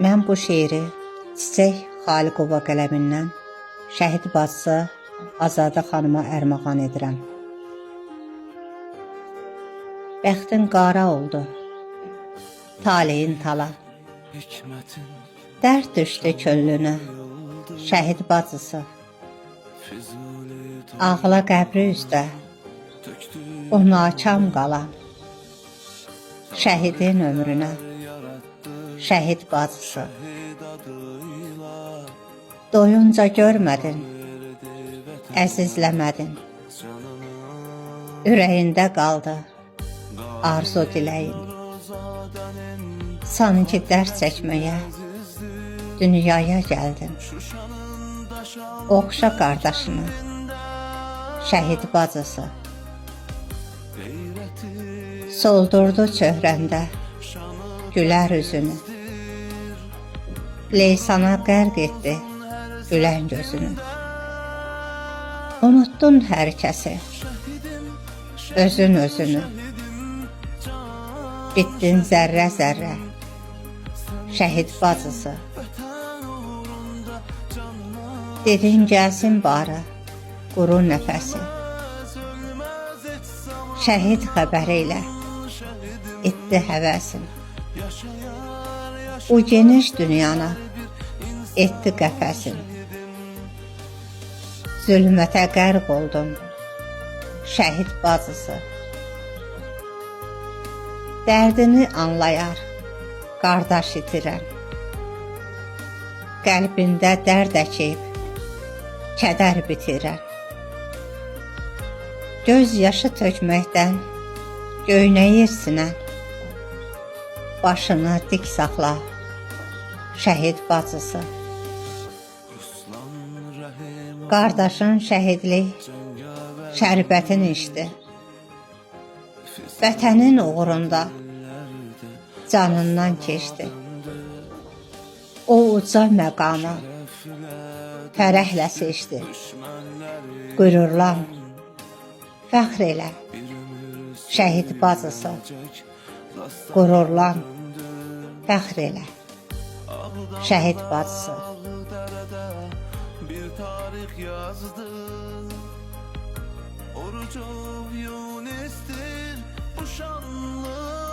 Mən bu şeiri Çiçək Xaliqova qələmindən şəhid bacısı Azadə xanıma ərmağan edirəm. Bəxtin qara oldu, taleyin tala. Dərd düşdü könlünə, şəhid bacısı. Ağla qəbri üstə, o nakam qalan. Şəhidin ömrünə, şəhid bacısı. Doyunca görmədin, əzizləmədin. Ürəyində qaldı arzu diləyin. Sanki dərd çəkməyə dünyaya gəldin. Oxşa qardaşını, şəhid bacısı. Soldurdu çöhrəndə gülər üzünü. Leysana qərq etdi gülən gözünü. Unuttun hər kəsi, özün özünü. Bitdin zərrə zərrə, şəhid bacısı. Dedin gəlsin barı, quru nəfəsi. Şəhid xəbəri ilə etdi həvəsin. Bu geniş dünyanı etdi qəfəsin. Zülmətə qərq oldun, şəhid bacısı. Dərdini anlayar, qardaş itirən. Qəlbində dərd əkib, kədər bitirən. Göz yaşı tökməkdən göynəyir sinən. Başını dik saxla, şəhid bacısı. Qardaşın şəhidlik şərbətini içdi. Vətənin uğrunda canından keçdi. O uca məqamı fərəhlə seçdi. Qürurlan, fəxr elə, şəhid bacısı. Qürurlan, fəxr elə, şəhid bacısı. Bir tarih yazdı. Orucov Yunus'tir bu şanlı